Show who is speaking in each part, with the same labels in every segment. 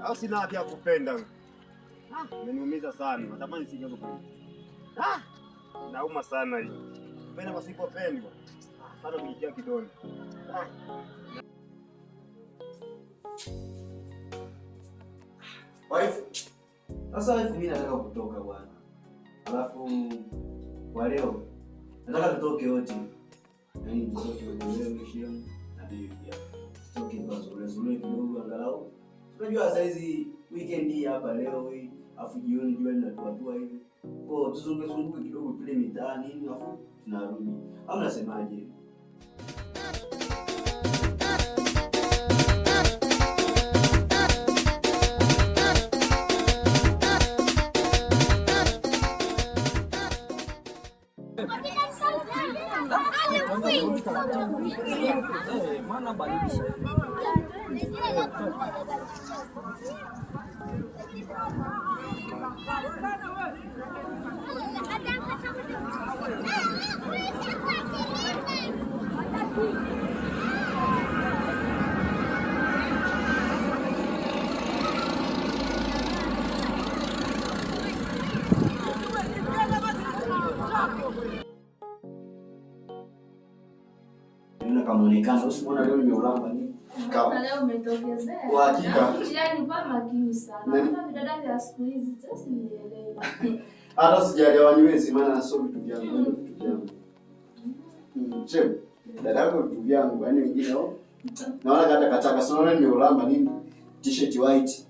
Speaker 1: Au sina haki ya kupenda. Ah, umeniumiza sana. Natamani singekupenda. Ah, nauma sana hii. Kupenda pasipopendwa. Ah, sana kujitia kidole. Ah.
Speaker 2: Wife. Sasa wife, mimi nataka kutoka bwana. Alafu kwa leo nataka tutoke wote. Yaani tutoke wote wewe Shion na bibi pia. Tutoke kwa zuri kidogo angalau. Unajua saa hizi weekend hii hapa leo hii, afu jioni jua linatuatua hivi. Kwa hiyo tuzunguke zunguke kidogo tule mitaa nini afu tunarudi. Au unasemaje? Naona kama muonekano, usimuona leo nimeulamba nini?
Speaker 3: Na leo umetokezea.
Speaker 2: Kwa hakika.
Speaker 3: Yaani kwa makini sana.
Speaker 2: Nani?
Speaker 3: Naona vidada vya siku hizi sasa nielewe.
Speaker 2: Hata sijaelewa niwezi maana sio vitu vyangu, ni vitu vyangu. Chem. Dada yako vitu vyangu, yaani wengine wao. Naona kata kataka, sio naona nimeulamba nini? T-shirt white.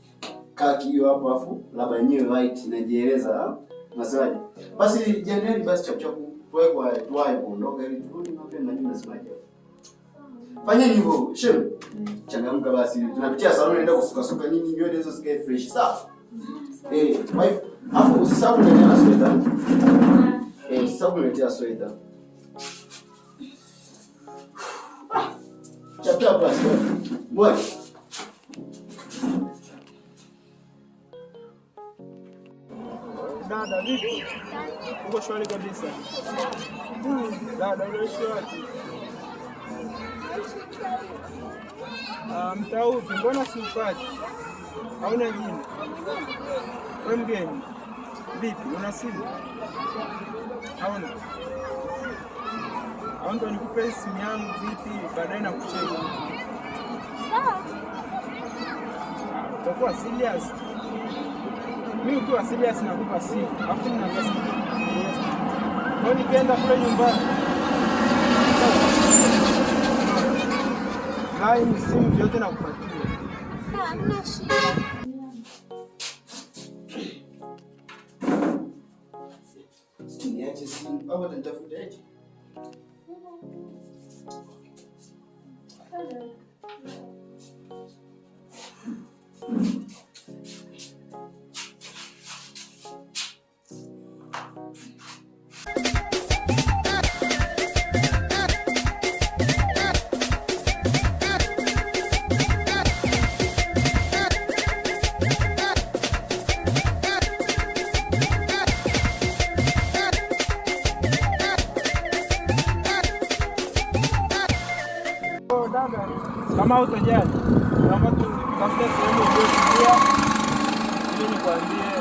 Speaker 2: Kaki hiyo hapo afu laba yenyewe white inajieleza. Unasemaje? Basi jiandaeni basi chap chap tuwae kwa tuwae kuondoka ili turudi mapema na unasemaje? Fanyeni hivyo, Shem. Changamka basi. Tunapitia saloni naenda kusuka suka nini nywele hizo zikae fresh. Sawa? Wife, afu usisahau kuniletea na sweta. Usisahau kuniletea sweta. Chap chap basi. Boy.
Speaker 4: Dada, vipi? Uko shwari kabisa? Dada, unaishi wapi? Mtaa upi? Mbona siupati? Hauna jina? Wewe mgeni? Vipi, una simu? Hauna? Au ndo nikupe simu yangu vipi, baadaye nakucheki?
Speaker 3: Sawa.
Speaker 4: Utakuwa serious? Mimi ukiwa serious nakupa simu, alafu nina nafasi nzuri. Kwa hiyo nikienda kule nyumbani line, simu vyote nakupatia.
Speaker 3: Sawa, hamna shida.
Speaker 2: Niache simu au atanitafuta eti?
Speaker 4: Dada, kama hutojali, naomba tutafute sehemu iliyotulia ili nikwambie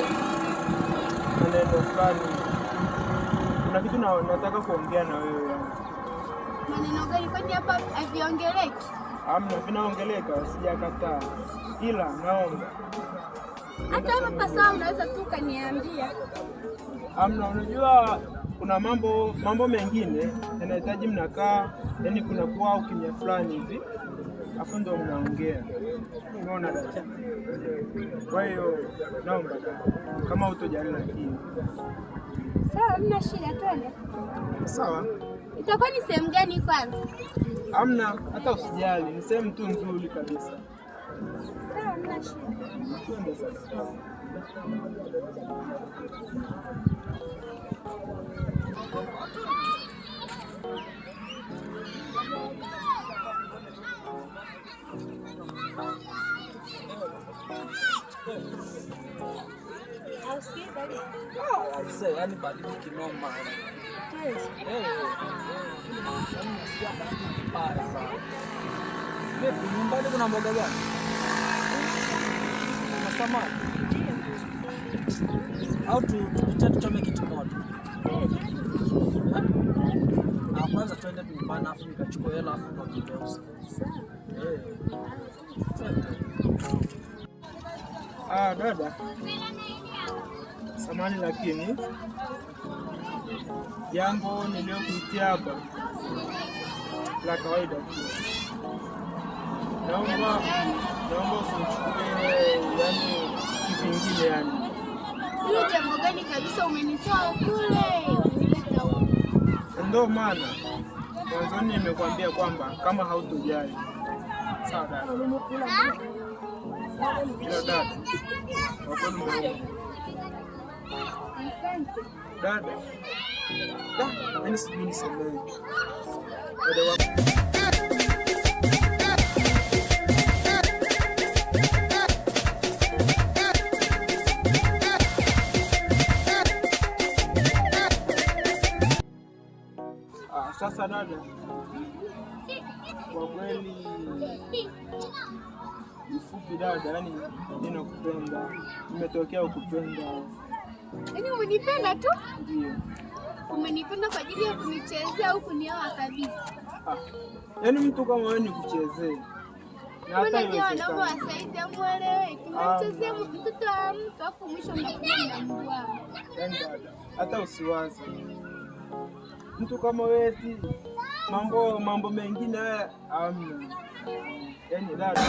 Speaker 4: maneno fulani. Kuna kitu nataka kuongea na wewe.
Speaker 5: Maneno gani? Kwani hapa haviongeleki?
Speaker 4: Hamna, vinaongeleka, sijakataa, ila naomba
Speaker 5: Hata hapa sawa, unaweza tu ukaniambia.
Speaker 4: Hamna, unajua kuna mambo mengine yanahitaji mnakaa, yani kunakuwa ukimya fulani hivi, afu ndo mnaongea. Umeona dada? Kwa hiyo naomba dada, kama hutojali lakini.
Speaker 5: Sawa, hamna shida, twende.
Speaker 4: Sawa.
Speaker 5: Itakuwa ni sehemu gani kwanza?
Speaker 4: Hamna, hata usijali, ni sehemu tu nzuri kabisa.
Speaker 5: Sawa, hamna shida.
Speaker 4: Twende sasa.
Speaker 6: Sasa yani baridi kinoma. Eh. Yaani nasikia baridi vibaya sana. Vipi nyumbani kuna mboga gani? Kuna samaki? Au tupite tuchome kitu moto? Eh? Ah, kwanza twende nyumbani afu nikachukua hela afu ndo tugeuze. Eh. Twende.
Speaker 4: Ah, dada, samahani lakini jambo niliyokuitia hapa la kawaida tu. Naomba usinichukulie yani kivingine yani.
Speaker 5: Hilo jambo gani kabisa umenitoa kule umenileta huku?
Speaker 4: Ndio maana mwanzoni nimekuambia kwamba kama hautojali. Sawa dada. Ila dada, kwa kweli umeuma.
Speaker 5: Asante.
Speaker 4: Dada, da, yaani sijui nisemeje. Dada wa Ah, sasa dada, kwa kweli mfupi dada, yani ninakupenda, nimetokea ukupenda.
Speaker 5: Yaani umenipenda tu?
Speaker 4: Ndio.
Speaker 5: Umenipenda kwa ajili ya kunichezea au kunioa kabisa?
Speaker 4: Ah, yaani mtu kama wewe nikuchezee na hata
Speaker 5: Unajua wanaume wa
Speaker 4: haiwezekani.
Speaker 5: saizi hamueleweki. Mnamchezea mtoto wa mtu afu mwisho mnakuja mnamua.
Speaker 4: Yaani dada, hata usiwaze mtu kama wewe eti mambo mengine haya hamna. Yaani dada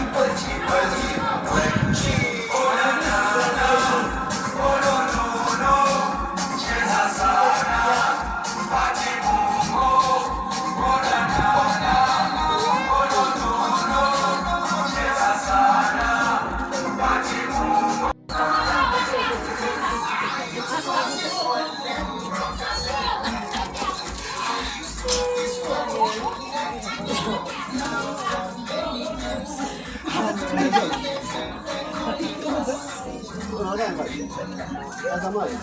Speaker 2: Tazamaji.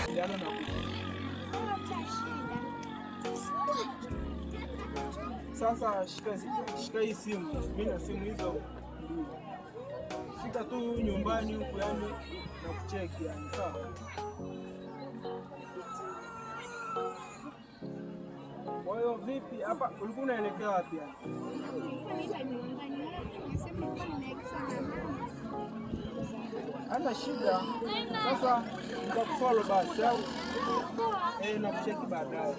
Speaker 4: Kijana na sasa, shika hii simu, mimi na simu hizo mbili. Fika tu nyumbani huku yani na kucheki yani, sawa? Kwa hiyo vipi hapa, ulikuwa unaelekea wapi yani? Hana shida. Sasa nitakufollow basi au na kucheki baadaye.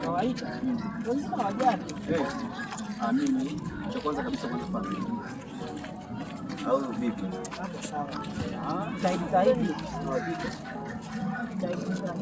Speaker 6: Kawaida. Wengine hawajali.
Speaker 2: Ah, mimi cha kwanza kabisa kwanza familia. Au vipi?
Speaker 6: Hapo sawa. Zaidi zaidi. Zaidi zaidi.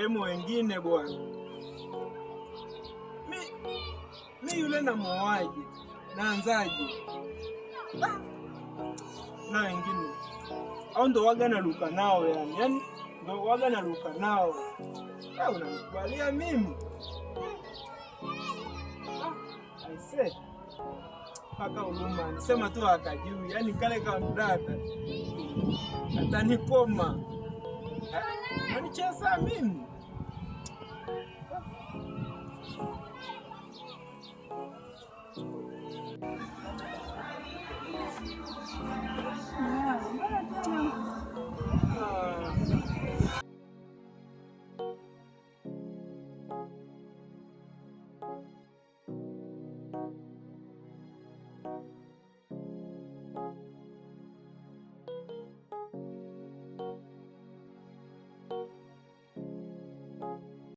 Speaker 4: Mademu wengine bwana. Mi yule namuoaje? Naanzaje? Ah! Na wengine au ndo waga naluka nao yani, yani ndo waga naluka nao. Ah, unanikubalia mimi? Ah, aise paka huruma, nisema tu akajui, yani kale ka mdada atanikoma. Nanicheza mimi.